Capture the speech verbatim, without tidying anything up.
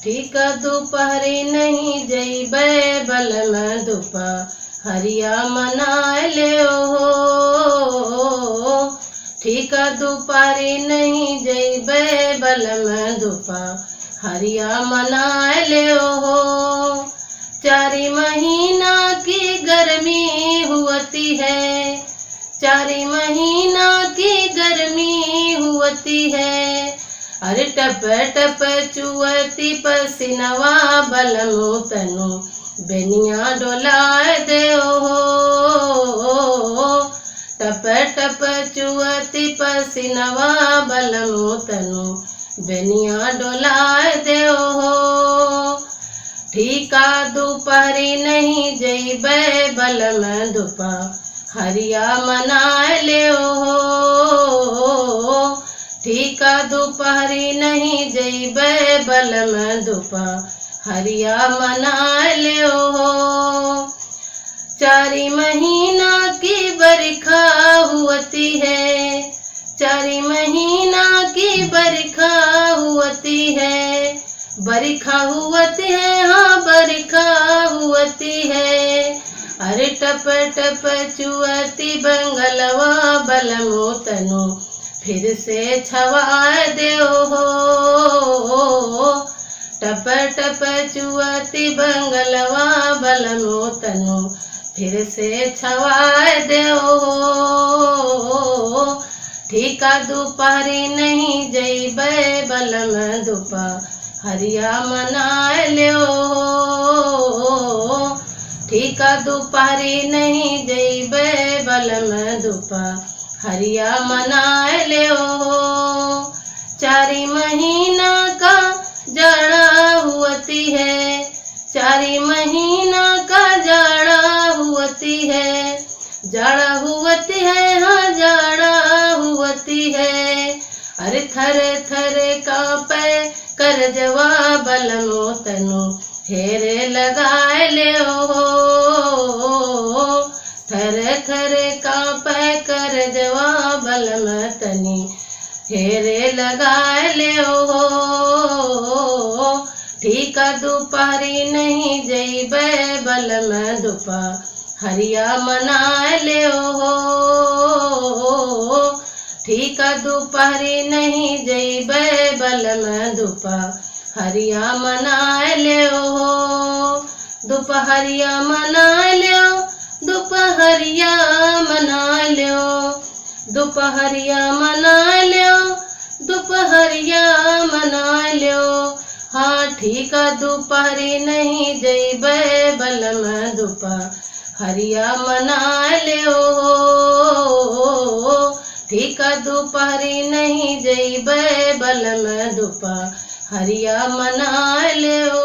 ठीक दुपहरी नहीं जइबे बलम, दुपहरिया मनाए लेओ हो। ठीक दुपहरी नहीं जइबे बलम, दुपहरिया मनाए लेओ हो। चारि महीना की गर्मी हुअती है, चारि महीना की गर्मी हुअती है। अरे टप टप चुअती पसीनवा बलमु तनु बेनिया डोलाए देओ हो। टप टप चुअती पसीनवा बलमु तनु बेनिया डोलाए देओ हो। ठीका दुपहरी नहीं जइबे बलम, दुपहरिया मनाए लेओ हो। ठीका दुपहरी नहीं जइबे बलम, दुपहरिया मनाए लेओ हो। चारि महीना की बरखा हुअती है, चारि महीना की बरखा हुअती है, बरखा हुअती है, हाँ, बरखा हुअती है। अरे टप टप चुअती बंगलवा बलमु तनु फिर से छवाए देओ हो। टप टप चुअती बंगलवा बलमु तनु फिर से छवाए देओ हो। ठीका दुपहरी नहीं जइबे बलम, दुपहरिया मनाए लेओ हो। ठीका दुपहरी नहीं जइबे बलम, दुपहरिया मनाए लेओ हो। चारि महीना का जाड़ा हुअती है, चारि महीना का जाड़ा हुअती है, जाड़ा हुअती है, हाँ, जाड़ा हुअती है। अरे थर थर कांपे करजवा बलमु तनु हेरे लगाए लेओ हो। थर थर कांपे करजवा बलम तनी हेरे लगाए लेओ हो। ठीका दुपहरी नहीं जइबे बलम, दुपहरिया मनाए लेओ हो। ठीका दुपहरी नहीं जइबे बलम, दुपहरिया मनाए लेओ हो। दुपहरिया मनाए लेओ, दुपहरिया मनाए लेओ, दुपहरिया मनाए लेओ, दुपहरिया मनाए लेओ। हाँ, ठीका दुपहरी नहीं जइबे बलम, दुपहरिया मनाए लेओ हो। ठीका दुपहरी नहीं जइबे बलम, दुपहरिया मनाए लेओ।